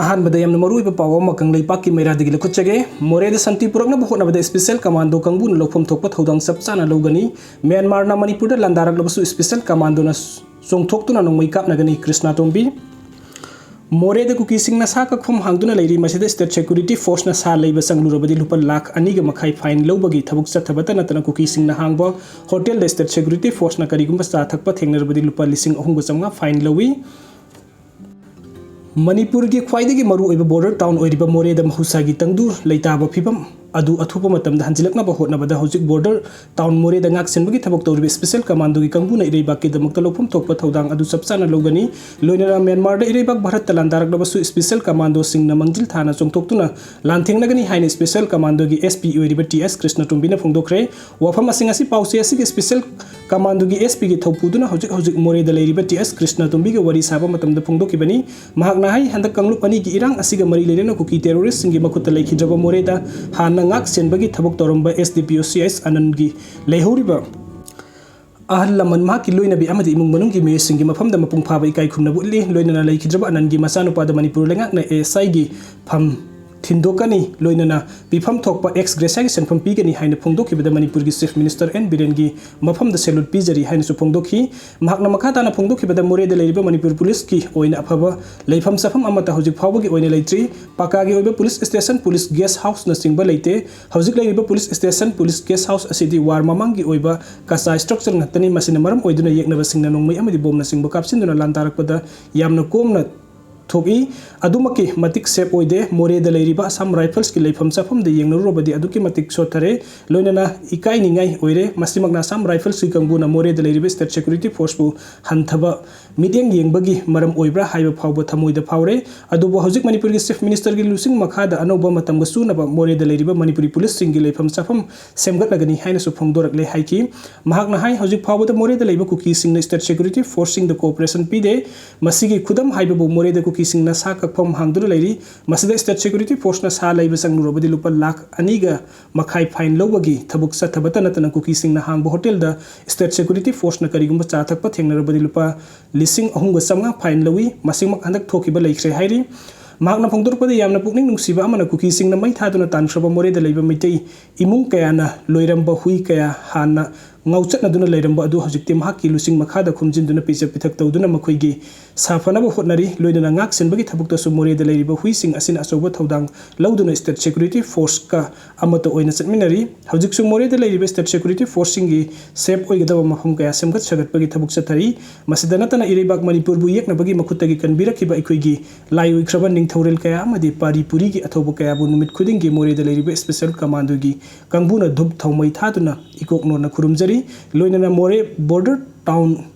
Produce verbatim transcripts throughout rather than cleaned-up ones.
ꯑꯍꯥꯟꯕꯗ ꯌꯥꯝꯅ ꯃꯔꯨꯑꯣꯏꯕ ꯄꯥꯎ ꯑꯃ ꯀꯪꯂꯩꯄꯥꯛꯀꯤ ꯃꯩꯔꯥꯗꯒꯤ ꯂꯧꯈꯠꯆꯒꯦ꯫ ꯃꯣꯔꯦꯗ ꯁꯥꯟꯇꯤ ꯄꯨꯔꯛꯅꯕ ꯍꯣꯠꯅꯕꯗ ꯏꯁꯄꯤꯁꯦꯜ ꯀꯃꯥꯟꯗꯣ ꯀꯥꯡꯕꯨꯅ ꯂꯧꯐꯝ ꯊꯣꯛꯄ ꯊꯧꯗꯥꯡ ꯆꯞ ꯆꯥꯅ ꯂꯧꯒꯅꯤ꯫ ꯃ꯭ꯌꯥꯟꯃꯥꯔꯅ ꯃꯅꯤꯄꯨꯔꯗ ꯂꯥꯟꯗꯥꯔꯛꯂꯕꯁꯨ ꯏꯁꯄꯤꯁꯦꯜ ꯀꯃꯥꯟꯗꯣꯅ ꯆꯣꯡꯊꯣꯛꯇꯨꯅ ꯅꯣꯡꯃꯩ ꯀꯥꯞꯅꯒꯅꯤ, ꯀ꯭ꯔꯤꯁꯅꯥꯇꯣꯝꯕꯤ꯫ ꯃꯣꯔꯦꯗ ꯀꯨꯀꯤꯁꯤꯡꯅ ꯁꯥ ꯀꯛꯐꯝ ꯍꯥꯡꯗꯨꯅ ꯂꯩꯔꯤ꯫ ꯃꯁꯤꯗ ꯁ꯭ꯇꯦꯠ ꯁꯦꯀ꯭ꯌꯨꯔꯤꯇꯤ ꯐꯣꯔꯁꯅ ꯁꯥ ꯂꯩꯕ ꯆꯪꯂꯨꯔꯕꯗꯤ ꯂꯨꯄꯥ ꯂꯥꯈ ꯑꯅꯤꯒ ꯃꯈꯥꯏ ꯐꯥꯏꯟ ꯂꯧꯕꯒꯤ ꯊꯕꯛ ꯆꯠꯊꯕꯇ ꯅꯠꯇꯅ ꯀꯨꯀꯤꯁꯤꯡꯅ ꯍꯥꯡꯕ ꯍꯣꯇꯦꯜꯗ ꯁ꯭ꯇꯦꯠ ꯁꯦꯀ꯭ꯌꯨꯔꯤꯇꯤ ꯐꯣꯔꯁꯅ ꯀꯔꯤꯒꯨꯝꯕ ꯆꯥ ꯊꯛꯄ ꯊꯦꯡꯅꯔꯕꯗꯤ ꯂꯨꯄꯥ ꯂꯤꯁꯤꯡ ꯑꯍꯨꯝꯒ ꯆꯥꯝꯃꯉꯥ ꯐꯥꯏꯟ ꯂꯧꯏ꯫ ꯃꯅꯤꯄꯨꯔꯒꯤ ꯈ꯭ꯋꯥꯏꯗꯒꯤ ꯃꯔꯨꯑꯣꯏꯕ ꯕꯣꯔꯗꯔ ꯇꯥꯎꯟ ꯑꯣꯏꯔꯤꯕ ꯃꯣꯔꯦꯗ ꯃꯍꯧꯁꯥꯒꯤ ꯇꯪꯗꯨ ꯂꯩꯇꯥꯕ ꯐꯤꯕꯝ ꯑꯗꯨ ꯑꯊꯨꯕ ꯃꯇꯝꯗ ꯍꯟꯖꯤꯜꯂꯛꯅꯕ ꯍꯣꯠꯅꯕꯗ ꯍꯧꯖꯤꯛ ꯕꯣꯔꯗꯔ ꯇꯥꯎꯟ ꯃꯣꯔꯦꯗ ꯉꯥꯛ ꯁꯦꯟꯕꯒꯤ ꯊꯕꯛ ꯇꯧꯔꯤꯕ ꯏꯁꯄꯤꯁꯦꯜ ꯀꯃꯥꯟꯗꯣꯒꯤ ꯀꯥꯡꯕꯨꯅ ꯏꯔꯩꯕꯥꯛꯀꯤꯗꯃꯛꯇ ꯂꯧꯐꯝ ꯊꯣꯛꯄ ꯊꯧꯗꯥꯡ ꯑꯗꯨ ꯆꯞ ꯆꯥꯅ ꯂꯧꯒꯅꯤ꯫ ꯂꯣꯏꯅꯅ ꯃ꯭ꯌꯥꯟꯃꯥꯔꯗ ꯏꯔꯩꯕꯥꯛ ꯚꯥꯔꯠꯇ ꯂꯥꯟꯗꯥꯔꯛꯂꯕꯁꯨ ꯏꯁꯄꯤꯁꯦꯜ ꯀꯃꯥꯟꯗꯣꯁꯤꯡꯅ ꯃꯥꯡꯖꯤꯜ ꯊꯥꯅ ꯆꯣꯡꯊꯣꯛꯇꯨꯅ ꯂꯥꯟꯊꯦꯡꯅꯒꯅꯤ ꯍꯥꯏꯅ ꯏꯁꯄꯤꯁꯦꯜ ꯀꯃꯥꯟꯗꯣꯒꯤ ꯑꯦꯁ ꯄꯤ ꯑꯣꯏꯔꯤꯕ ꯇꯤ ꯑꯦꯁ ꯀ꯭ꯔꯤꯁꯅꯇꯣꯝꯕꯤꯅ ꯐꯣꯡꯗꯣꯛꯈ꯭ꯔꯦ꯫ ꯋꯥꯐꯝ ꯑꯁꯤꯡ ꯑꯁꯤ ꯄꯥꯎꯆꯦ ꯑꯁꯤꯒꯤ ꯏꯁꯄꯤꯁꯦꯜ ꯀꯃꯥꯟꯗꯣꯒꯤ ꯑꯦꯁ ꯄꯤꯒꯤ ꯊꯧꯄꯨꯗꯨꯅ ꯍꯧꯖꯤꯛ ꯍꯧꯖꯤꯛ ꯃꯣꯔꯦꯗ ꯂꯩꯔꯤꯕ ꯇꯤ ꯑꯦꯁ ꯀ꯭ꯔꯤꯁꯅꯇꯣꯝꯕꯤꯒ ꯋꯥꯔꯤ ꯁꯥꯕ ꯃꯇꯝꯗ ꯐꯣꯡꯗꯣꯛꯈꯤꯕꯅꯤ꯫ ꯃꯍꯥꯛꯅ ꯍꯥꯏ, ꯍꯟꯗꯛ ꯀꯥꯡꯂꯨꯞ ꯑꯅꯤꯒꯤ ꯏꯔꯥꯡ ꯑꯁꯤꯒ ꯃꯔꯤ ꯂꯩꯅꯅ ꯀꯨꯀꯤ ꯇꯦꯔꯣꯔꯤꯁ꯭ꯠꯁꯤꯡꯒꯤ ꯃꯈꯨꯠꯇ ꯂꯩꯈꯤꯗ꯭ꯔꯕ ꯃꯣꯔꯦꯗ ꯍꯥꯟꯅ ꯉꯥꯛ ꯁꯦꯟꯕꯒꯤ ꯊꯕꯛ ꯇꯧꯔꯝꯕ ꯑꯦꯁ ꯗꯤ ꯄꯤ ꯑꯣ ꯁꯤ ꯑꯦꯁ ꯑꯅꯟꯒꯤ ꯂꯩꯍꯧꯔꯤꯕ ꯑꯍꯜ ꯂꯃꯟ, ꯃꯍꯥꯛꯀꯤ ꯂꯣꯏꯅꯕꯤ ꯑꯃꯗꯤ ꯏꯃꯨꯡ ꯃꯅꯨꯡꯒꯤ ꯃꯤꯑꯣꯏꯁꯤꯡꯒꯤ ꯃꯐꯝꯗ ꯃꯄꯨꯡ ꯐꯥꯕ ꯏꯀꯥꯏ ꯈꯨꯝꯅꯕ ꯎꯠꯂꯤ꯫ ꯂꯣꯏꯅꯅ ꯂꯩꯈꯤꯗ꯭ꯔꯕ ꯑꯅꯟꯒꯤ ꯃꯆꯥꯅꯨꯄꯥꯗ ꯃꯅꯤꯄꯨꯔ ꯂꯩꯉꯥꯛꯅ ꯑꯦ ꯑꯦꯁ ꯑꯥꯏꯒꯤ ꯐꯝ ꯊꯤꯟꯗꯣꯛꯀꯅꯤ꯫ ꯂꯣꯏꯅꯅ ꯄꯤꯐꯝ ꯊꯣꯛꯄ ꯑꯦꯛꯁ ꯒ꯭ꯔꯦꯁꯤꯌꯥꯒꯤ ꯁꯦꯟꯐꯝ ꯄꯤꯒꯅꯤ ꯍꯥꯏꯅ ꯐꯣꯡꯗꯣꯛꯈꯤꯕꯗ ꯃꯅꯤꯄꯨꯔꯒꯤ ꯆꯤꯐ ꯃꯤꯅꯤꯁꯇꯔ ꯑꯦꯟ ꯕꯤꯔꯦꯟꯒꯤ ꯃꯐꯝꯗ ꯁꯦꯂꯨꯠ ꯄꯤꯖꯔꯤ ꯍꯥꯏꯅꯁꯨ ꯐꯣꯡꯗꯣꯛꯈꯤ꯫ ꯃꯍꯥꯛꯅ ꯃꯈꯥ ꯇꯥꯅ ꯐꯣꯡꯗꯣꯛꯈꯤꯕꯗ ꯃꯣꯔꯦꯗ ꯂꯩꯔꯤꯕ ꯃꯅꯤꯄꯨꯔ ꯄꯨꯂꯤꯁꯀꯤ ꯑꯣꯏꯅ ꯑꯐꯕ ꯂꯩꯐꯝ ꯆꯥꯐꯝ ꯑꯃꯠꯇ ꯍꯧꯖꯤꯛ ꯐꯥꯎꯕꯒꯤ ꯑꯣꯏꯅ ꯂꯩꯇ꯭ꯔꯤ꯫ ꯄꯥꯀꯥꯒꯤ ꯑꯣꯏꯕ ꯄꯨꯂꯤꯁ ꯁ꯭ꯇꯦꯁꯟ, ꯄꯨꯂꯤꯁ ꯒꯦꯁ ꯍꯥꯎꯁꯅꯆꯤꯡꯕ ꯂꯩꯇꯦ꯫ ꯍꯧꯖꯤꯛ ꯂꯩꯔꯤꯕ police station, police guest house ꯑꯁꯤꯗꯤ ꯋꯥꯔ ꯃꯃꯥꯡꯒꯤ ꯑꯣꯏꯕ ꯀꯆꯥ ꯁ꯭ꯇ꯭ꯔꯛꯆꯔ ꯉꯥꯛꯇꯅꯤ꯫ ꯃꯁꯤꯅ ꯃꯔꯝ ꯑꯣꯏꯗꯨꯅ ꯌꯦꯛꯅꯕꯁꯤꯡꯅ ꯅꯣꯡꯃꯩ ꯑꯃꯗꯤ ꯕꯣꯝꯅꯆꯤꯡꯕ ꯀꯥꯞꯁꯤꯟꯗꯨꯅ ꯂꯥꯟꯗꯥꯔꯛꯄꯗ ꯌꯥꯝꯅ ꯀꯣꯝꯅ ꯊꯣꯛꯏ꯫ ꯑꯗꯨꯃꯛꯀꯤ ꯃꯇꯤꯛ ꯁꯦꯐ ꯑꯣꯏꯗꯦ꯫ ꯃꯣꯔꯦꯗ ꯂꯩꯔꯤꯕ ꯑꯁꯥꯝ ꯔꯥꯏꯐꯜꯁꯀꯤ ꯂꯩꯐꯝ ꯆꯥꯐꯝꯗ ꯌꯦꯡꯅꯔꯨꯔꯕꯗꯤ ꯑꯗꯨꯛꯀꯤ ꯃꯇꯤꯛ ꯁꯣꯠꯊꯔꯦ, ꯂꯣꯏꯅꯅ ꯏꯀꯥꯏꯅꯤꯡꯉꯥꯏ ꯑꯣꯏꯔꯦ꯫ ꯃꯁꯤꯃꯛꯅ ꯑꯁꯥꯝ ꯔꯥꯏꯐꯜꯁꯀꯤ ꯀꯥꯡꯕꯨꯅ ꯃꯣꯔꯦꯗ ꯂꯩꯔꯤꯕ ꯁ꯭ꯇꯦꯠ ꯁꯦꯀ꯭ꯌꯨꯔꯤꯇꯤ ꯐꯣꯔꯁꯄꯨ ꯍꯟꯊꯕ ꯃꯤꯠꯌꯦꯡ ꯌꯦꯡꯕꯒꯤ ꯃꯔꯝ ꯑꯣꯏꯕ꯭ꯔꯥ ꯍꯥꯏꯕ ꯐꯥꯎꯕ ꯊꯃꯣꯏꯗ ꯐꯥꯎꯔꯦ꯫ ꯑꯗꯨꯕꯨ ꯍꯧꯖꯤꯛ ꯃꯅꯤꯄꯨꯔꯒꯤ ꯆꯤꯐ ꯃꯤꯅꯤꯁꯇꯔꯒꯤ ꯂꯨꯆꯤꯡ ꯃꯈꯥꯗ ꯑꯅꯧꯕ ꯃꯇꯝꯒ ꯆꯨꯅꯕ ꯃꯣꯔꯦꯗ ꯂꯩꯔꯤꯕ ꯃꯅꯤꯄꯨꯔꯤ ꯄꯨꯂꯤꯁꯁꯤꯡꯒꯤ ꯂꯩꯐꯝ ꯆꯥꯐꯝ ꯁꯦꯝꯒꯠꯂꯒꯅꯤ ꯍꯥꯏꯅꯁꯨ ꯐꯣꯡꯗꯣꯔꯛꯂꯦ ꯍꯥꯏꯈꯤ꯫ ꯃꯍꯥꯛꯅ ꯍꯥꯏ, ꯍꯧꯖꯤꯛ ꯐꯥꯎꯕꯗ ꯃꯣꯔꯦꯗ ꯂꯩꯕ ꯀꯨꯀꯤꯁꯤꯡꯅ ꯁ꯭ꯇꯦꯠ ꯁꯦꯀ꯭ꯌꯨꯔꯤꯇꯤ ꯐꯣꯔꯁꯁꯤꯡꯗ ꯀꯣꯑꯣꯄꯔꯦꯁꯟ ꯄꯤꯗꯦ꯫ ꯃꯁꯤꯒꯤ ꯈꯨꯗꯝ ꯍꯥꯏꯕꯕꯨ ꯃꯣꯔꯦꯗ ꯀꯨꯀꯤꯁꯤꯡꯅ ꯁꯥ ꯀꯛꯐꯝ ꯍꯥꯡꯗꯨꯅ ꯂꯩꯔꯤ꯫ ꯃꯁꯤꯗ ꯁ꯭ꯇꯦꯠ ꯁꯦꯀ꯭ꯌꯨꯔꯤꯇꯤ ꯐꯣꯔꯁꯅ ꯁꯥ ꯂꯩꯕ ꯆꯪꯂꯨꯔꯕꯗꯤ ꯂꯨꯄꯥ ꯂꯥꯈ ꯑꯅꯤꯒ ꯃꯈꯥꯏ ꯐꯥꯏꯟ ꯂꯧꯕꯒꯤ ꯊꯕꯛ ꯆꯠꯊꯕꯇ ꯅꯠꯇꯅ ꯀꯨꯀꯤꯁꯤꯡꯅ ꯍꯥꯡꯕ ꯍꯣꯇꯦꯜꯗ ꯁ꯭ꯇꯦꯠ ꯁꯦꯀ꯭ꯌꯨꯔꯤꯇꯤ ꯐꯣꯔꯁꯅ ꯀꯔꯤꯒꯨꯝꯕ ꯆꯥ ꯊꯛꯄ ꯊꯦꯡꯅꯔꯕꯗꯤ ꯂꯨꯄꯥ ꯂꯤꯁꯤꯡ ꯑꯍꯨꯝꯒ ꯆꯥꯝꯃꯉꯥ ꯐꯥꯏꯟ ꯂꯧꯏ꯫ ꯃꯁꯤꯃꯛ ꯍꯟꯗꯛ ꯊꯣꯛꯈꯤꯕ ꯂꯩꯈ꯭ꯔꯦ ꯍꯥꯏꯔꯤ꯫ ꯃꯍꯥꯛꯅ ꯐꯣꯡꯗꯣꯔꯛꯄꯗ, ꯌꯥꯝꯅ ꯄꯨꯛꯅꯤꯡ ꯅꯨꯡꯁꯤꯕ ꯑꯃꯅ, ꯀꯨꯀꯤꯁꯤꯡꯅ ꯃꯩ ꯊꯥꯗꯨꯅ ꯇꯥꯟꯈ꯭ꯔꯕ ꯃꯣꯔꯦꯗ ꯂꯩꯕ ꯃꯤꯇꯩ ꯏꯃꯨꯡ ꯀꯌꯥꯅ ꯂꯣꯏꯔꯝꯕ ꯍꯨꯏ ꯀꯌꯥ ꯍꯥꯟꯅ ꯉꯥꯎꯆꯠꯅꯗꯨꯅ ꯂꯩꯔꯝꯕ ꯑꯗꯨ ꯍꯧꯖꯤꯛꯇꯤ ꯃꯍꯥꯛꯀꯤ ꯂꯨꯆꯤꯡ ꯃꯈꯥꯗ ꯈꯣꯝꯖꯤꯟꯗꯨꯅ ꯄꯤꯖ ꯄꯤꯊꯛ ꯇꯧꯗꯨꯅ ꯃꯈꯣꯏꯒꯤ ꯁꯥꯐꯅꯕ ꯍꯣꯠꯅꯔꯤ꯫ ꯂꯣꯏꯅꯅ ꯉꯥꯛ ꯁꯦꯟꯕꯒꯤ ꯊꯕꯛꯇꯁꯨ ꯃꯣꯔꯦꯗ ꯂꯩꯔꯤꯕ ꯍꯨꯏꯁꯤꯡ ꯑꯁꯤꯅ ꯑꯆꯧꯕ ꯊꯧꯗꯥꯡ ꯂꯧꯗꯨꯅ state security forceꯀ ꯑꯃꯠꯇ ꯑꯣꯏꯅ ꯆꯠꯃꯤꯟꯅꯔꯤ꯫ ꯍꯧꯖꯤꯛꯁꯨ ꯃꯣꯔꯦꯗ ꯂꯩꯔꯤꯕ state security forceꯁꯤꯡꯒꯤ safe ꯑꯣꯏꯒꯗꯕ ꯃꯐꯝ ꯀꯌꯥ ꯁꯦꯝꯒꯠ ꯁꯥꯒꯠꯄꯒꯤ ꯊꯕꯛ ꯆꯠꯊꯔꯤ꯫ ꯃꯁꯤꯗ ꯅꯠꯇꯅ ꯏꯔꯩꯕꯥꯛ ꯃꯅꯤꯄꯨꯔꯕꯨ ꯌꯦꯛꯅꯕꯒꯤ ꯃꯈꯨꯠꯇꯒꯤ ꯀꯟꯕꯤꯔꯛꯈꯤꯕ ꯑꯩꯈꯣꯏꯒꯤ ꯂꯥꯏ ꯑꯣꯏꯈ꯭ꯔꯕ ꯅꯤꯡꯊꯧꯔꯦꯜ ꯀꯌꯥ ꯑꯃꯗꯤ ꯄꯥꯔꯤ ꯄꯨꯔꯤꯒꯤ ꯑꯊꯧꯕ ꯀꯌꯥꯕꯨ ꯅꯨꯃꯤꯠ ꯈꯨꯗꯤꯡꯒꯤ ꯃꯣꯔꯦꯗ ꯂꯩꯔꯤꯕ special commandoꯒꯤ ꯀꯥꯡꯕꯨꯅ ꯙꯨꯞ ꯊꯥꯎꯃꯩ ꯊꯥꯗꯨꯅ ꯏꯀꯣꯛ ꯅꯣꯟꯅ ꯈꯨꯔꯨꯝꯖꯔꯤ꯫ ꯂꯣꯏꯅꯅ ꯃꯣꯔꯦ border town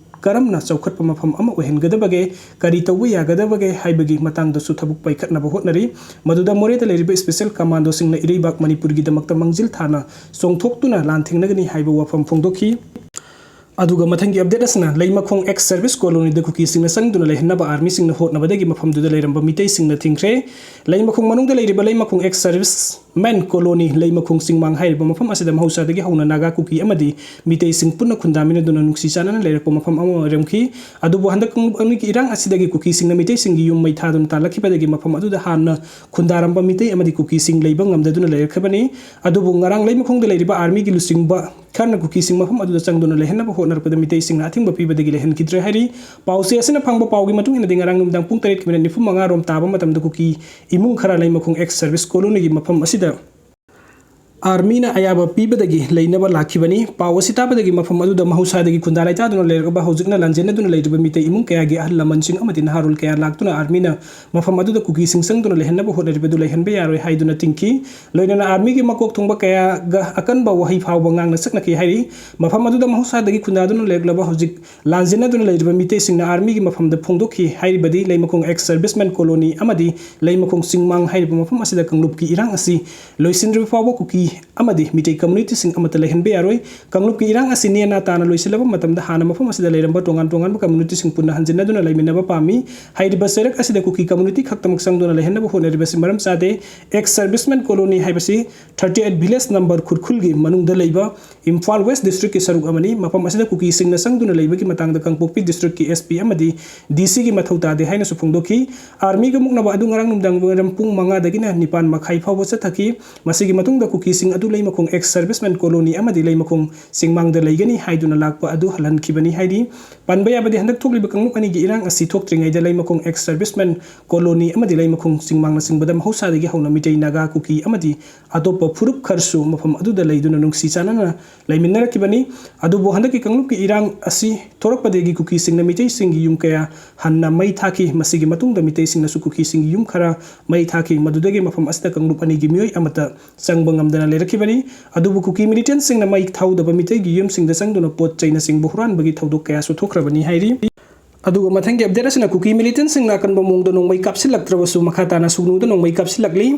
ꯀꯔꯝꯅ ꯆꯥꯎꯈꯠꯄ ꯃꯐꯝ ꯑꯃ ꯑꯣꯏꯍꯟꯒꯗꯕꯒꯦ, ꯀꯔꯤ ꯇꯧꯕ ꯌꯥꯒꯗꯕꯒꯦ ꯍꯥꯏꯕꯒꯤ ꯃꯇꯥꯡꯗꯁꯨ ꯊꯕꯛ ꯄꯥꯏꯈꯠꯅꯕ ꯍꯣꯠꯅꯔꯤ꯫ ꯃꯗꯨꯗ ꯃꯣꯔꯦꯗ ꯂꯩꯔꯤꯕ special commandoꯁꯤꯡꯅ ꯏꯔꯩꯕꯥꯛ ꯃꯅꯤꯄꯨꯔꯒꯤꯗꯃꯛꯇ ꯃꯥꯡꯖꯤꯜ ꯊꯥꯅ ꯆꯣꯡꯊꯣꯛꯇꯨꯅ ꯂꯥꯟꯊꯦꯡꯅꯒꯅꯤ ꯍꯥꯏꯕ ꯋꯥꯐꯝ ꯐꯣꯡꯗꯣꯛꯈꯤ꯫ ꯑꯗꯨꯒ ꯃꯊꯪꯒꯤ update ꯑꯁꯤꯅ ꯂꯩꯃꯈꯣꯡ ex service colonyꯗ ꯀꯨꯀꯤꯁꯤꯡꯅ ꯆꯪꯗꯨꯅ ꯂꯩꯍꯟꯅꯕ armyꯁꯤꯡꯅ ꯍꯣꯠꯅꯕꯗꯒꯤ ꯃꯐꯝꯗꯨꯗ ꯂꯩꯔꯝꯕ ꯃꯤꯇꯩꯁꯤꯡꯅ ꯊꯤꯡꯈ꯭ꯔꯦ꯫ ꯂꯩꯃꯈꯣꯡ ꯃꯅꯨꯡꯗ ꯂꯩꯔꯤꯕ ꯂꯩꯃꯈꯣꯡ ex service man colony ꯂꯩꯃꯈꯣꯡ ꯆꯤꯡꯃꯥꯡ ꯍꯥꯏꯔꯤꯕ ꯃꯐꯝ ꯑꯁꯤꯗ ꯃꯍꯧꯁꯥꯗꯒꯤ ꯍꯧꯅ ꯅꯥꯒꯥ, ꯀꯨꯀꯤ ꯑꯃꯗꯤ ꯃꯤꯇꯩꯁꯤꯡ ꯄꯨꯟꯅ ꯈꯨꯟꯗꯥꯃꯤꯟꯅꯗꯨꯅ ꯅꯨꯡꯁꯤ ꯆꯥꯟꯅꯅ ꯂꯩꯔꯛꯄ ꯃꯐꯝ ꯑꯃ ꯑꯣꯏꯔꯝꯈꯤ꯫ ꯑꯗꯨꯕꯨ ꯍꯟꯗꯛ ꯀꯥꯡꯂꯨꯞ ꯑꯅꯤꯒꯤ ꯏꯔꯥꯡ ꯑꯁꯤꯗꯒꯤ ꯀꯨꯀꯤꯁꯤꯡꯅ ꯃꯤꯇꯩꯁꯤꯡꯒꯤ ꯌꯨꯝ ꯃꯩ ꯊꯥꯗꯨꯅ ꯇꯥꯜꯂꯛꯈꯤꯕꯗꯒꯤ ꯃꯐꯝ ꯑꯗꯨꯗ ꯍꯥꯟꯅ ꯈꯨꯟꯗꯥꯔꯝꯕ ꯃꯤꯇꯩ ꯑꯃꯗꯤ ꯀꯨꯀꯤꯁꯤꯡ ꯂꯩꯕ ꯉꯝꯗꯗꯨꯅ ꯂꯩꯔꯛꯈ꯭ꯔꯕꯅꯤ꯫ ꯑꯗꯨꯕꯨ ꯉꯔꯥꯡ ꯂꯩꯃꯈꯣꯡꯗ ꯂꯩꯔꯤꯕ armyꯒꯤ ꯂꯨꯆꯤꯡꯕ ꯈꯔꯅ ꯀꯨꯀꯤꯁꯤꯡ ꯃꯐꯝ ꯑꯗꯨꯗ ꯆꯪꯗꯨꯅ ꯂꯩꯍꯟꯅꯕ ꯍꯣꯠꯅꯔꯛꯄꯗ ꯃꯤꯇꯩꯁꯤꯡꯅ ꯑꯊꯤꯡꯕ ꯄꯤꯕꯗꯒꯤ ꯂꯩꯍꯟꯈꯤꯗ꯭ꯔꯦ ꯍꯥꯏꯔꯤ꯫ ꯄꯥꯎꯆꯦ ꯑꯁꯤꯅ ꯐꯪꯕ ꯄꯥꯎꯒꯤ ꯃꯇꯨꯡ ꯏꯟꯅꯗꯤ ꯉꯔꯥꯡ ꯅꯨꯃꯤꯗꯥꯡ ꯄꯨꯡ ꯇꯔꯦꯠꯀꯤ minute ꯅꯤꯐꯨ ꯃꯉꯥ ꯔꯣꯝ ꯇꯥꯕ ꯃꯇꯝꯗ ꯀꯨꯀꯤ ꯏꯃꯨꯡ ꯈꯔ ꯂꯩꯃꯈꯣꯡ ex service colonyꯒꯤ ꯃꯐꯝ ꯑꯁꯤꯗ armyꯅ ꯑꯌꯥꯕ ꯄꯤꯕꯗꯒꯤ ꯂꯩꯅꯕ ꯂꯥꯛꯈꯤꯕꯅꯤ꯫ ꯄꯥꯎ ꯑꯁꯤ ꯇꯥꯕꯗꯒꯤ ꯃꯐꯝ ꯑꯗꯨꯗ ꯃꯍꯧꯁꯥꯗꯒꯤ ꯈꯨꯟꯗꯥ ꯂꯩꯇꯥꯗꯨꯅ ꯂꯩꯔꯛꯂꯕ ꯍꯧꯖꯤꯛꯅ ꯂꯥꯟꯖꯦꯟꯅꯗꯨꯅ ꯂꯩꯔꯤꯕ ꯃꯤꯇꯩ ꯏꯃꯨꯡ ꯀꯌꯥꯒꯤ ꯑꯍꯜ ꯂꯃꯟꯁꯤꯡ ꯑꯃꯗꯤ ꯅꯍꯥꯔꯣꯜ ꯀꯌꯥ ꯂꯥꯛꯇꯨꯅ armyꯅ ꯃꯐꯝ ꯑꯗꯨꯗ ꯀꯨꯀꯤꯁꯤꯡ ꯆꯪꯗꯨꯅ ꯂꯩꯍꯟꯅꯕ ꯍꯣꯠꯅꯔꯤꯕꯗꯨ ꯂꯩꯍꯟꯕ ꯌꯥꯔꯣꯏ ꯍꯥꯏꯗꯨꯅ ꯊꯤꯡꯈꯤ꯫ ꯂꯣꯏꯅꯅ armyꯒꯤ ꯃꯀꯣꯛ ꯊꯣꯡꯕ ꯀꯌꯥꯒ ꯑꯀꯟꯕ ꯋꯥꯍꯩ ꯐꯥꯎꯕ ꯉꯥꯡꯅ ꯁꯛꯅꯈꯤ ꯍꯥꯏꯔꯤ꯫ ꯃꯐꯝ ꯑꯗꯨꯗ ꯃꯍꯧꯁꯥꯗꯒꯤ ꯈꯨꯟꯗꯥꯗꯨꯅ ꯂꯩꯔꯛꯂꯕ ꯍꯧꯖꯤꯛ ꯂꯥꯟꯖꯦꯟꯅꯗꯨꯅ ꯂꯩꯔꯤꯕ ꯃꯤꯇꯩꯁꯤꯡꯅ armyꯒꯤ ꯃꯐꯝꯗ ꯐꯣꯡꯗꯣꯛꯈꯤ ꯍꯥꯏꯔꯤꯕꯗꯤ ꯂꯩꯃꯈꯣꯡ ex serviceman colony ꯑꯃꯗꯤ ꯂꯩꯃꯈꯣꯡ ꯆꯤꯡꯃꯥꯡ ꯍꯥꯏꯔꯤꯕ ꯃꯐꯝ ꯑꯁꯤꯗ ꯀꯥꯡꯂꯨꯞꯀꯤ ꯏꯔꯥꯡ ꯑꯁꯤ ꯂꯣꯏꯁꯤꯟꯗ꯭ꯔꯤꯕ ꯐꯥꯎꯕ ꯀꯨꯀꯤ ꯑꯃꯗꯤ ꯃꯤꯇꯩ ꯀꯝꯃ꯭ꯌꯨꯅꯤꯇꯤꯁꯤꯡ ꯑꯃꯠꯇ ꯂꯩꯍꯟꯕ ꯌꯥꯔꯣꯏ꯫ ꯀꯥꯡꯂꯨꯞꯀꯤ ꯏꯔꯥꯡ ꯑꯁꯤ ꯅꯦꯅꯥ ꯇꯥꯅ ꯂꯣꯏꯁꯤꯜꯂꯕ ꯃꯇꯝꯗ ꯍꯥꯟꯅ ꯃꯐꯝ ꯑꯁꯤꯗ ꯂꯩꯔꯝꯕ ꯇꯣꯉꯥꯟ ꯇꯣꯉꯥꯟꯕ ꯀꯝꯃ꯭ꯌꯨꯅꯤꯇꯤꯁꯤꯡ ꯄꯨꯟꯅ ꯍꯟꯖꯤꯟꯅꯗꯨꯅ ꯂꯩꯃꯤꯟꯅꯕ ꯄꯥꯝꯃꯤ꯫ ꯍꯥꯏꯔꯤꯕ ꯆꯩꯔꯛ ꯑꯁꯤꯗ ꯀꯨꯀꯤ ꯀꯝꯃ꯭ꯌꯨꯅꯤꯇꯤ ꯈꯛꯇꯃꯛ ꯆꯪꯗꯨꯅ ꯂꯩꯍꯟꯅꯕ ꯍꯣꯠꯅꯔꯤꯕꯁꯤ ꯃꯔꯝ ꯆꯥꯗꯦ꯫ Ex servicemen colony ꯍꯥꯏꯕꯁꯤ thirty eight village number ꯈꯨꯔꯈꯨꯜꯒꯤ ꯃꯅꯨꯡꯗ ꯂꯩꯕ ꯏꯝꯐꯥꯜ ꯋꯦꯁ ꯗꯤꯁꯇ꯭ꯔꯤꯛꯀꯤ ꯁꯔꯨꯛ ꯑꯃꯅꯤ꯫ ꯃꯐꯝ ꯑꯁꯤꯗ ꯀꯨꯀꯤꯁꯤꯡꯅ ꯆꯪꯗꯨꯅ ꯂꯩꯕꯒꯤ ꯃꯇꯥꯡꯗ ꯀꯥꯡꯄꯣꯛꯄꯤ ꯗꯤꯁꯇ꯭ꯔꯤꯛꯀꯤ S P ꯑꯃꯗꯤ D Cꯒꯤ ꯃꯊꯧ ꯇꯥꯗꯦ ꯍꯥꯏꯅꯁꯨ ꯐꯣꯡꯗꯣꯛꯈꯤ꯫ ꯑꯥꯔꯃꯤꯒ ꯃꯨꯛꯅꯕ ꯑꯗꯨ ꯉꯔꯥꯡ ꯅꯨꯃꯤꯗꯥꯡ ꯋꯥꯏꯔꯝ ꯄꯨꯡ ꯃꯉꯥꯗꯒꯤꯅ ꯅꯤꯄꯥꯟ ꯃꯈꯥꯏ ꯐꯥꯎꯕ ꯆꯠꯊꯈꯤ꯫ ꯃꯁꯤꯒꯤ ꯃꯇꯨꯡꯗ ꯀꯨꯀꯤꯁꯤꯡ ꯑꯗꯨ ꯂꯩꯃꯈꯣꯡ ex servicemen colony ꯑꯃꯗꯤ ꯂꯩꯃꯈꯣꯡ ꯆꯤꯡꯃꯥꯡꯗ ꯂꯩꯒꯅꯤ ꯍꯥꯏꯗꯨꯅ ꯂꯥꯛꯄ ꯑꯗꯨ ꯍꯜꯍꯟꯈꯤꯕꯅꯤ ꯍꯥꯏꯔꯤ꯫ ꯄꯟꯕ ꯌꯥꯕꯗꯤ, ꯍꯟꯗꯛ ꯊꯣꯛꯂꯤꯕ ꯀꯥꯡꯂꯨꯞ ꯑꯅꯤꯒꯤ ꯏꯔꯥꯡ ꯑꯁꯤ ꯊꯣꯛꯇ꯭ꯔꯤꯉꯩꯗ ꯂꯩꯃꯈꯣꯡ ex servicemen colony ꯑꯃꯗꯤ ꯂꯩꯃꯈꯣꯡ ꯆꯤꯡꯃꯥꯡꯅꯆꯤꯡꯕꯗ ꯃꯍꯧꯁꯥꯗꯒꯤ ꯍꯧꯅ ꯃꯤꯇꯩ, ꯅꯥꯒꯥ, ꯀꯨꯀꯤ ꯑꯃꯗꯤ ꯑꯇꯣꯞꯄ ꯐꯨꯔꯨꯞ ꯈꯔꯁꯨ ꯃꯐꯝ ꯑꯗꯨꯗ ꯂꯩꯗꯨꯅ ꯅꯨꯡꯁꯤ ꯆꯥꯟꯅꯅ ꯂꯩꯃꯤꯟꯅꯔꯛꯈꯤꯕꯅꯤ꯫ ꯑꯗꯨꯕꯨ ꯍꯟꯗꯛꯀꯤ ꯀꯥꯡꯂꯨꯞꯀꯤ ꯏꯔꯥꯡ ꯑꯁꯤ ꯊꯣꯔꯛꯄꯗꯒꯤ ꯀꯨꯀꯤꯁꯤꯡꯅ ꯃꯤꯇꯩꯁꯤꯡꯒꯤ ꯌꯨꯝ ꯀꯌꯥ ꯍꯟꯅ ꯃꯩ ꯊꯥꯈꯤ꯫ ꯃꯁꯤꯒꯤ ꯃꯇꯨꯡꯗ ꯃꯤꯇꯩꯁꯤꯡꯅꯁꯨ ꯀꯨꯀꯤꯁꯤꯡꯒꯤ ꯌꯨꯝ ꯈꯔ ꯃꯩ ꯊꯥꯈꯤ꯫ ꯃꯗꯨꯗꯒꯤ ꯃꯐꯝ ꯑꯁꯤꯗ ꯀꯥꯡꯂꯨꯞ ꯑꯅꯤꯒꯤ ꯃꯤꯑꯣꯏ ꯑꯃꯠꯇ ꯆꯪꯕ ꯉꯝꯗꯅ ꯂꯩꯔꯛꯈꯤꯕꯅꯤ꯫ ꯑꯗꯨꯕꯨ ꯀꯨꯀꯤ militantꯁꯤꯡꯅ ꯃꯩ ꯊꯥꯍꯧꯗꯕ ꯃꯤꯇꯩꯒꯤ ꯌꯨꯝꯁꯤꯡꯗ ꯆꯪꯗꯨꯅ ꯄꯣꯠ ꯆꯩꯅꯆꯤꯡꯕ ꯍꯨꯔꯥꯟꯕꯒꯤ ꯊꯧꯗꯣꯛ ꯀꯌꯥꯁꯨ ꯊꯣꯛꯈ꯭ꯔꯕꯅꯤ ꯍꯥꯏꯔꯤ꯫ ꯑꯗꯨꯒ ꯃꯊꯪꯒꯤ update ꯑꯁꯤꯅ ꯀꯨꯀꯤ militantꯁꯤꯡꯅ ꯑꯀꯟꯕ ꯃꯑꯣꯡꯗ ꯅꯣꯡꯃꯩ ꯀꯥꯞꯁꯤꯜꯂꯛꯇ꯭ꯔꯕꯁꯨ ꯃꯈꯥ ꯇꯥꯅ ꯁꯨꯒꯅꯨꯗ ꯅꯣꯡꯃꯩ ꯀꯥꯞꯁꯤꯜꯂꯛꯂꯤ꯫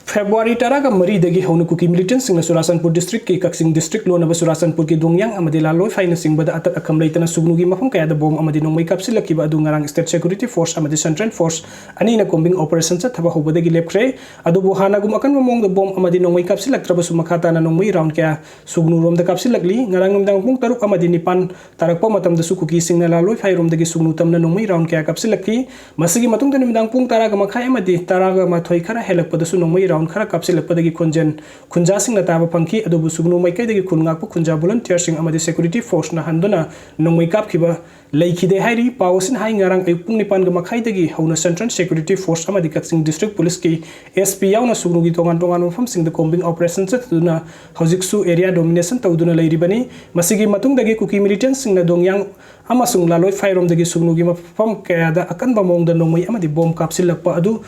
February ꯇꯔꯥꯒ ꯃꯔꯤꯗꯒꯤ ꯍꯧꯅ ꯀꯨꯀꯤ militantꯁꯤꯡꯅ ꯆꯨꯔꯥꯆꯥꯟꯄꯨꯔ districtꯀꯤ ꯀꯛꯆꯤꯡ district ꯂꯣꯟꯅꯕ ꯆꯨꯔꯥꯆꯥꯟꯄꯨꯔꯒꯤ ꯗꯣꯡꯌꯥꯡ ꯑꯃꯗꯤ ꯂꯥꯜꯂꯣꯏꯐꯥꯏꯅꯆꯤꯡꯕꯗ ꯑꯇꯠ ꯑꯀꯝ ꯂꯩꯇꯅ ꯁꯨꯒꯅꯨꯒꯤ ꯃꯐꯝ ꯀꯌꯥꯗ ꯕꯣꯝ ꯑꯃꯗꯤ ꯅꯣꯡꯃꯩ ꯀꯥꯞꯁꯤꯜꯂꯛꯈꯤꯕ ꯑꯗꯨ ꯉꯔꯥꯡ state security force ꯑꯃꯗꯤ central force ꯑꯅꯤꯅ combing operation ꯆꯠꯊꯕ ꯍꯧꯕꯗꯒꯤ ꯂꯦꯞꯈ꯭ꯔꯦ꯫ ꯑꯗꯨꯕꯨ ꯍꯥꯟꯅꯒꯨꯝ ꯑꯀꯟꯕ ꯃꯑꯣꯡꯗ ꯕꯣꯝ ꯑꯃꯗꯤ ꯅꯣꯡꯃꯩ ꯀꯥꯞꯁꯤꯜꯂꯛꯇ꯭ꯔꯕꯁꯨ ꯃꯈꯥ ꯇꯥꯅ ꯅꯣꯡꯃꯩ round ꯀꯌꯥ ꯁꯨꯒꯅꯨꯔꯣꯝꯗ ꯀꯥꯞꯁꯤꯜꯂꯛꯂꯤ꯫ ꯉꯔꯥꯡ ꯅꯨꯃꯤꯗꯥꯡ ꯄꯨꯡ ꯇꯔꯨꯛ ꯑꯃꯗꯤ ꯅꯤꯄꯥꯟ ꯇꯥꯔꯛꯄ ꯃꯇꯝꯗꯁꯨ ꯀꯨꯀꯤꯁꯤꯡꯅ ꯂꯥꯜꯂꯣꯏꯐꯥꯏꯔꯣꯝꯗꯒꯤ ꯁꯨꯒꯅꯨ ꯇꯝꯅ ꯅꯣꯡꯃꯩ round ꯀꯌꯥ ꯀꯥꯞꯁꯤꯜꯂꯛꯈꯤ꯫ ꯃꯁꯤꯒꯤ ꯃꯇꯨꯡꯗ ꯅꯨꯃꯤꯗꯥꯡ ꯄꯨꯡ ꯇꯔꯥꯒ ꯃꯈꯥꯏ ꯑꯃꯗꯤ ꯇꯔꯥꯒ ꯃꯥꯊꯣꯏ ꯈꯔ ꯍꯦꯜꯂꯛꯄꯗꯁꯨ ꯅꯣꯡꯃꯩ round ꯈꯔ ꯀꯥꯞꯁꯤꯜꯂꯛꯄꯗꯒꯤ ꯈꯣꯟꯖꯦꯜ ꯈꯨꯟꯖꯥꯁꯤꯡꯅ ꯇꯥꯕ ꯐꯪꯈꯤ꯫ ꯑꯗꯨꯕꯨ ꯁꯨꯒꯅꯨ ꯃꯥꯏꯀꯩꯗꯒꯤ ꯈꯨꯟ ꯉꯥꯛꯄ ꯈꯨꯟꯖꯥ volunteerꯁꯤꯡ ꯑꯃꯗꯤ security forceꯅ ꯍꯟꯗꯨꯅ ꯅꯣꯡꯃꯩ ꯀꯥꯞꯈꯤꯕ ꯂꯩꯈꯤꯗꯦ ꯍꯥꯏꯔꯤ꯫ ꯄꯥꯎ ꯑꯁꯤꯅ ꯍꯥꯏ, ꯉꯔꯥꯡ ꯑꯌꯨꯛ ꯄꯨꯡ ꯅꯤꯄꯥꯟꯒ ꯃꯈꯥꯏꯗꯒꯤ ꯍꯧꯅ central security force ꯑꯃꯗꯤ ꯀꯛꯆꯤꯡ district policeꯀꯤ S P ꯌꯥꯎꯅ ꯁꯨꯒꯅꯨꯒꯤ ꯇꯣꯉꯥꯟ ꯇꯣꯉꯥꯟꯕ ꯃꯐꯝꯁꯤꯡꯗ combing operation ꯆꯠꯊꯗꯨꯅ ꯍꯧꯖꯤꯛꯁꯨ area domination ꯇꯧꯗꯨꯅ ꯂꯩꯔꯤꯕꯅꯤ꯫ ꯃꯁꯤꯒꯤ ꯃꯇꯨꯡꯗꯒꯤ ꯀꯨꯀꯤ militantꯁꯤꯡꯅ ꯗꯣꯡꯌꯥꯡ ꯑꯃꯁꯨꯡ ꯂꯥꯂꯣꯏ ꯐꯥꯏꯔꯣꯝꯗꯒꯤ ꯁꯨꯒꯅꯨꯒꯤ ꯃꯐꯝ ꯀꯌꯥꯗ ꯑꯀꯟꯕ ꯃꯑꯣꯡꯗ ꯅꯣꯡꯃꯩ ꯑꯃꯗꯤ ꯕꯣꯝ ꯀꯥꯞꯁꯤꯜꯂꯛꯄ ꯑꯗꯨ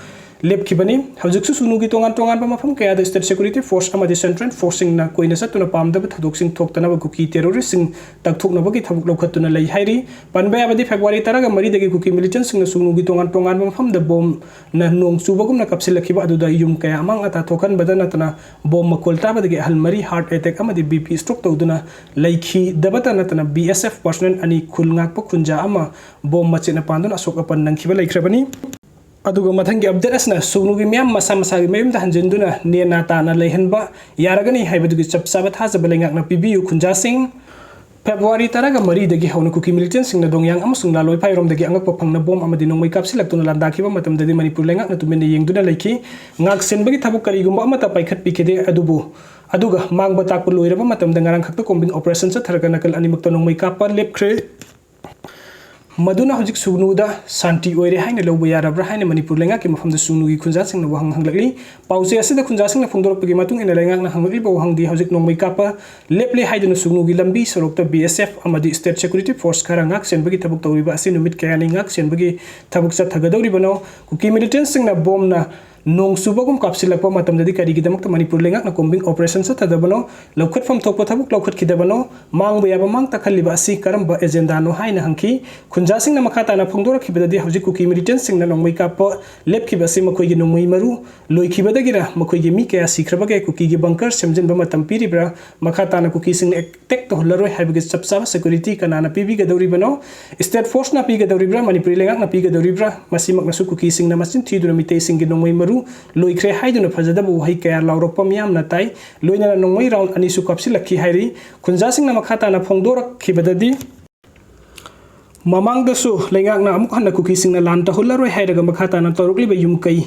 ꯂꯦꯞꯈꯤꯕꯅꯤ꯫ ꯍꯧꯖꯤꯛꯁꯨ ꯁꯨꯒꯅꯨꯒꯤ ꯇꯣꯉꯥꯟ ꯇꯣꯉꯥꯟꯕ ꯃꯐꯝ ꯀꯌꯥꯗ state security force ꯑꯃꯗꯤ central forceꯁꯤꯡꯅ ꯀꯣꯏꯅ ꯆꯠꯇꯨꯅ ꯄꯥꯝꯗꯕ ꯊꯧꯗꯣꯛꯁꯤꯡ ꯊꯣꯛꯇꯅꯕ ꯀꯨꯀꯤ terroristꯁꯤꯡ ꯇꯛꯊꯣꯛꯅꯕꯒꯤ ꯊꯕꯛ ꯂꯧꯈꯠꯇꯨꯅ ꯂꯩ ꯍꯥꯏꯔꯤ꯫ ꯄꯟꯕ ꯌꯥꯕꯗꯤ, February ꯇꯔꯥꯒ ꯃꯔꯤꯗꯒꯤ ꯀꯨꯀꯤ militantꯁꯤꯡꯅ ꯁꯨꯒꯅꯨꯒꯤ ꯇꯣꯉꯥꯟ ꯇꯣꯉꯥꯟꯕ ꯃꯐꯝꯗ ꯕꯣꯝꯅ ꯅꯣꯡ ꯆꯨꯕꯒꯨꯝꯅ ꯀꯥꯞꯁꯤꯜꯂꯛꯈꯤꯕ ꯑꯗꯨꯗ ꯌꯨꯝ ꯀꯌꯥ ꯑꯃꯥꯡ ꯑꯇꯥ ꯊꯣꯛꯍꯟꯕꯗ ꯅꯠꯇꯅ ꯕꯣꯝ ꯃꯈꯣꯜ ꯇꯥꯕꯗꯒꯤ ꯑꯍꯜ ꯃꯔꯤ heart attack ꯑꯃꯗꯤ BP stroke ꯇꯧꯗꯨꯅ ꯂꯩꯈꯤꯗꯕꯇ ꯅꯠꯇꯅ BSF personnel ꯑꯅꯤ, ꯈꯨꯜ ꯉꯥꯛꯄ ꯈꯨꯟꯖꯥ ꯑꯃ ꯕꯣꯝ ꯃꯆꯦꯠꯅ ꯄꯥꯟꯗꯨꯅ ꯑꯁꯣꯛ ꯑꯄꯟ ꯅꯪꯈꯤꯕ ꯂꯩꯈ꯭ꯔꯕꯅꯤ꯫ ꯑꯗꯨꯒ ꯃꯊꯪꯒꯤ update ꯑꯁꯤꯅ ꯁꯨꯒꯅꯨꯒꯤ ꯃꯤꯌꯥꯝ ꯃꯁꯥ ꯃꯁꯥꯒꯤ ꯃꯌꯨꯝꯗ ꯍꯟꯖꯤꯟꯗꯨꯅ ꯅꯦꯅꯥ ꯇꯥꯅ ꯂꯩꯍꯟꯕ ꯌꯥꯔꯒꯅꯤ ꯍꯥꯏꯕꯗꯨꯒꯤ ꯆꯞ ꯆꯥꯕ ꯊꯥꯖꯕ ꯂꯩꯉꯥꯛꯅ ꯄꯤꯕꯤꯌꯨ꯫ ꯈꯨꯟꯖꯥꯁꯤꯡ, February ꯇꯔꯥꯒ ꯃꯔꯤꯗꯒꯤ ꯍꯧꯅ ꯀꯨꯀꯤ militantꯁꯤꯡꯅ ꯗꯣꯡꯌꯥꯡ ꯑꯃꯁꯨꯡ ꯂꯥꯂꯣꯏꯐꯥꯏꯔꯣꯝꯗꯒꯤ ꯑꯉꯛꯄ ꯐꯪꯅ ꯕꯣꯝ ꯑꯃꯗꯤ ꯅꯣꯡꯃꯩ ꯀꯥꯞꯁꯤꯜꯂꯛꯇꯨꯅ ꯂꯥꯟꯗꯥꯈꯤꯕ ꯃꯇꯝꯗꯗꯤ ꯃꯅꯤꯄꯨꯔ ꯂꯩꯉꯥꯛꯅ ꯇꯨꯃꯤꯟꯅ ꯌꯦꯡꯗꯨꯅ ꯂꯩꯈꯤ꯫ ꯉꯥꯛ ꯁꯦꯟꯕꯒꯤ ꯊꯕꯛ ꯀꯔꯤꯒꯨꯝꯕ ꯑꯃꯠꯇ ꯄꯥꯏꯈꯠꯄꯤꯈꯤꯗꯦ꯫ ꯑꯗꯨꯕꯨ, ꯑꯗꯨꯒ ꯃꯥꯡꯕ ꯇꯥꯛꯄ ꯂꯣꯏꯔꯕ ꯃꯇꯝꯗ ꯉꯔꯥꯡ ꯈꯛꯇ combing operation ꯆꯠꯊꯔꯒ ꯅꯥꯀꯜ ꯑꯅꯤꯃꯛꯇ ꯅꯣꯡꯃꯩ ꯀꯥꯞꯄ ꯂꯦꯞꯈ꯭ꯔꯦ꯫ ꯃꯗꯨꯅ ꯍꯧꯖꯤꯛ ꯁꯨꯒꯅꯨꯗ ꯁꯥꯟꯇꯤ ꯑꯣꯏꯔꯦ ꯍꯥꯏꯅ ꯂꯧꯕ ꯌꯥꯔꯕ꯭ꯔꯥ ꯍꯥꯏꯅ ꯃꯅꯤꯄꯨꯔ ꯂꯩꯉꯥꯛꯀꯤ ꯃꯐꯝꯗ ꯁꯨꯒꯅꯨꯒꯤ ꯈꯨꯟꯖꯥꯁꯤꯡꯅ ꯋꯥꯍꯪ ꯍꯪꯂꯛꯂꯤ꯫ ꯄꯥꯎꯆꯦ ꯑꯁꯤꯗ ꯈꯨꯟꯖꯥꯁꯤꯡꯅ ꯐꯣꯡꯗꯣꯔꯛꯄꯒꯤ ꯃꯇꯨꯡ ꯏꯟꯅ ꯂꯩꯉꯥꯛꯅ ꯍꯪꯂꯛꯂꯤꯕ ꯋꯥꯍꯪꯗꯤ ꯍꯧꯖꯤꯛ ꯅꯣꯡꯃꯩ ꯀꯥꯞꯄ ꯂꯦꯞꯂꯦ ꯍꯥꯏꯗꯨꯅ ꯁꯨꯒꯅꯨꯒꯤ ꯂꯝꯕꯤ ꯁꯣꯔꯣꯛꯇ BSF ꯑꯃꯗꯤ state security force ꯈꯔ ꯉꯥꯛ ꯁꯦꯟꯕꯒꯤ ꯊꯕꯛ ꯇꯧꯔꯤꯕ ꯑꯁꯤ ꯅꯨꯃꯤꯠ ꯀꯌꯥꯅꯤ ꯉꯥꯛ ꯁꯦꯟꯕꯒꯤ ꯊꯕꯛ ꯆꯠꯊꯒꯗꯧꯔꯤꯕꯅꯣ? ꯀꯨꯀꯤ militantꯁꯤꯡꯅ ꯕꯣꯝꯅ ꯅꯣꯡ ꯆꯨꯕꯒꯨꯝ ꯀꯥꯞꯁꯤꯜꯂꯛꯄ ꯃꯇꯝꯗꯗꯤ ꯀꯔꯤꯒꯤꯗꯃꯛꯇ ꯃꯅꯤꯄꯨꯔ ꯂꯩꯉꯥꯛꯅ combing operation ꯆꯠꯊꯗꯕꯅꯣ? ꯂꯧꯈꯠꯐꯝ ꯊꯣꯛꯄ ꯊꯕꯛ ꯂꯧꯈꯠꯈꯤꯗꯕꯅꯣ? ꯃꯥꯡꯕ ꯌꯥꯕ ꯃꯥꯡ ꯇꯥꯛꯍꯜꯂꯤꯕ ꯑꯁꯤ ꯀꯔꯝꯕ agendaꯅꯣ ꯍꯥꯏꯅ ꯍꯪꯈꯤ꯫ ꯈꯨꯟꯖꯥꯁꯤꯡꯅ ꯃꯈꯥ ꯇꯥꯅ ꯐꯣꯡꯗꯣꯔꯛꯈꯤꯕꯗꯗꯤ ꯍꯧꯖꯤꯛ ꯀꯨꯀꯤ militantꯁꯤꯡꯅ ꯅꯣꯡꯃꯩ ꯀꯥꯞꯄ ꯂꯦꯞꯈꯤꯕ ꯑꯁꯤ ꯃꯈꯣꯏꯒꯤ ꯅꯣꯡꯃꯩ ꯃꯔꯨ ꯂꯣꯏꯈꯤꯕꯗꯒꯤꯔ, ꯃꯈꯣꯏꯒꯤ ꯃꯤ ꯀꯌꯥ ꯁꯤꯈ꯭ꯔꯕꯒꯦ, ꯀꯨꯀꯤꯒꯤ bunker ꯁꯦꯝꯖꯤꯟꯕ ꯃꯇꯝ ꯄꯤꯔꯤꯕ꯭ꯔꯥ, ꯃꯈꯥ ꯇꯥꯅ ꯀꯨꯀꯤꯁꯤꯡꯅ attack ꯇꯧꯍꯜꯂꯔꯣꯏ ꯍꯥꯏꯕꯒꯤ ꯆꯞ ꯆꯥꯕ security ꯀꯅꯥꯅ ꯄꯤꯕꯤꯒꯗꯧꯔꯤꯕꯅꯣ? State forceꯅ ꯄꯤꯒꯗꯧꯔꯤꯕ꯭ꯔꯥ, ꯃꯅꯤꯄꯨꯔꯤ ꯂꯩꯉꯥꯛꯅ ꯄꯤꯒꯗꯧꯔꯤꯕ꯭ꯔꯥ? ꯃꯁꯤꯃꯛꯅꯁꯨ ꯀꯨꯀꯤꯁꯤꯡꯅ ꯃꯆꯤꯟ ꯊꯤꯗꯨꯅ ꯃꯤꯇꯩꯁꯤꯡꯒꯤ ꯅꯣꯡꯃꯩ ꯃꯔꯨ ꯂꯣꯏꯈ꯭ꯔꯦ ꯍꯥꯏꯗꯨꯅ ꯐꯖꯗꯕ ꯋꯥꯍꯩ ꯀꯌꯥ ꯂꯥꯎꯔꯛꯄ ꯃꯤꯌꯥꯝꯅ ꯇꯥꯏ꯫ ꯂꯣꯏꯅꯅ ꯅꯣꯡꯃꯩ round ꯑꯅꯤꯁꯨ ꯀꯥꯞꯁꯤꯜꯂꯛꯈꯤ ꯍꯥꯏꯔꯤ꯫ ꯈꯨꯟꯖꯥꯁꯤꯡꯅ ꯃꯈꯥ ꯇꯥꯅ ꯐꯣꯡꯗꯣꯔꯛꯈꯤꯕꯗꯗꯤ, ꯃꯃꯥꯡꯗꯁꯨ ꯂꯩꯉꯥꯛꯅ ꯑꯃꯨꯛ ꯍꯟꯅ ꯀꯨꯀꯤꯁꯤꯡꯅ ꯂꯥꯟ ꯇꯧꯍꯜꯂꯔꯣꯏ ꯍꯥꯏꯔꯒ ꯃꯈꯥ ꯇꯥꯅ ꯇꯧꯔꯛꯂꯤꯕ ꯌꯨꯝ ꯀꯩ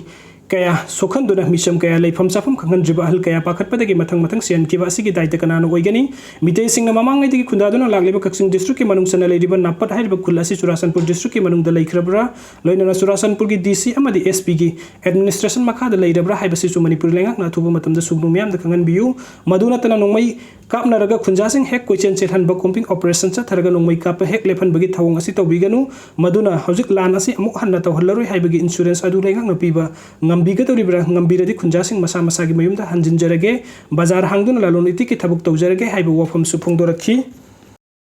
ꯀꯌꯥ ꯁꯣꯛꯍꯟꯗꯨꯅ ꯃꯤꯆꯝ ꯀꯌꯥ ꯂꯩꯐꯝ ꯆꯥꯐꯝ ꯈꯪꯍꯟꯗ꯭ꯔꯤꯕ ꯑꯍꯜ ꯀꯌꯥ ꯄꯥꯈꯠꯄꯗꯒꯤ ꯃꯊꯪ ꯃꯊꯪ ꯁꯤꯍꯟꯈꯤꯕ ꯑꯁꯤꯒꯤ ꯗꯥꯏꯇ ꯀꯅꯥꯅ ꯑꯣꯏꯒꯅꯤ? ꯃꯤꯇꯩꯁꯤꯡꯅ ꯃꯃꯥꯡꯉꯩꯗꯒꯤ ꯈꯨꯟꯗꯥꯗꯨꯅ ꯂꯥꯛꯂꯤꯕ ꯀꯛꯆꯤꯡ districtꯀꯤ ꯃꯅꯨꯡ ꯆꯟꯅ ꯂꯩꯔꯤꯕ ꯅꯥꯄꯠ ꯍꯥꯏꯔꯤꯕ ꯈꯨꯜ ꯑꯁꯤ ꯆꯨꯔꯥꯆꯥꯟꯄꯨꯔ districtꯀꯤ ꯃꯅꯨꯡꯗ ꯂꯩꯈ꯭ꯔꯕ꯭ꯔꯥ? ꯂꯣꯏꯅꯅ ꯆꯨꯔꯥꯆꯥꯟꯄꯨꯔꯒꯤ DC ꯑꯃꯗꯤ SPꯒꯤ administration ꯃꯈꯥꯗ ꯂꯩꯔꯕ꯭ꯔꯥ ꯍꯥꯏꯕꯁꯤꯁꯨ ꯃꯅꯤꯄꯨꯔ ꯂꯩꯉꯥꯛꯅ ꯑꯊꯨꯕ ꯃꯇꯝꯗ ꯁꯨꯒꯅꯨ ꯃꯤꯌꯥꯝꯗ ꯈꯪꯍꯟꯕꯤꯌꯨ꯫ ꯃꯗꯨ ꯅꯠꯇꯅ ꯅꯣꯡꯃꯩ ꯀꯥꯞꯅꯔꯒ ꯈꯨꯟꯖꯥꯁꯤꯡ ꯍꯦꯛ ꯀꯣꯏꯆꯦꯟ ꯆꯦꯜꯍꯟꯕ, combing operation ꯆꯠꯊꯔꯒ ꯅꯣꯡꯃꯩ ꯀꯥꯞꯄ ꯍꯦꯛ ꯂꯦꯞꯍꯟꯕꯒꯤ ꯊꯧꯑꯣꯡ ꯑꯁꯤ ꯇꯧꯕꯤꯒꯅꯨ꯫ ꯃꯗꯨꯅ ꯍꯧꯖꯤꯛ ꯂꯥꯟ ꯑꯁꯤ ꯑꯃꯨꯛ ꯍꯟꯅ ꯇꯧꯍꯜꯂꯔꯣꯏ ꯍꯥꯏꯕꯒꯤ insurance ꯑꯗꯨ ꯂꯩꯉꯥꯛꯅ ꯄꯤꯕ ꯉꯝꯕꯤꯒꯗꯧꯔꯤꯕ꯭ꯔꯥ? ꯉꯝꯕꯤꯔꯗꯤ ꯈꯨꯟꯖꯥꯁꯤꯡ ꯃꯁꯥ ꯃꯁꯥꯒꯤ ꯃꯌꯨꯝꯗ ꯍꯟꯖꯤꯟꯖꯔꯒꯦ, ꯕꯖꯥꯔ ꯍꯥꯡꯗꯨꯅ ꯂꯂꯣꯟ ꯏꯇꯤꯛꯀꯤ ꯊꯕꯛ ꯇꯧꯖꯔꯒꯦ ꯍꯥꯏꯕ ꯋꯥꯐꯝꯁꯨ ꯐꯣꯡꯗꯣꯔꯛꯈꯤ꯫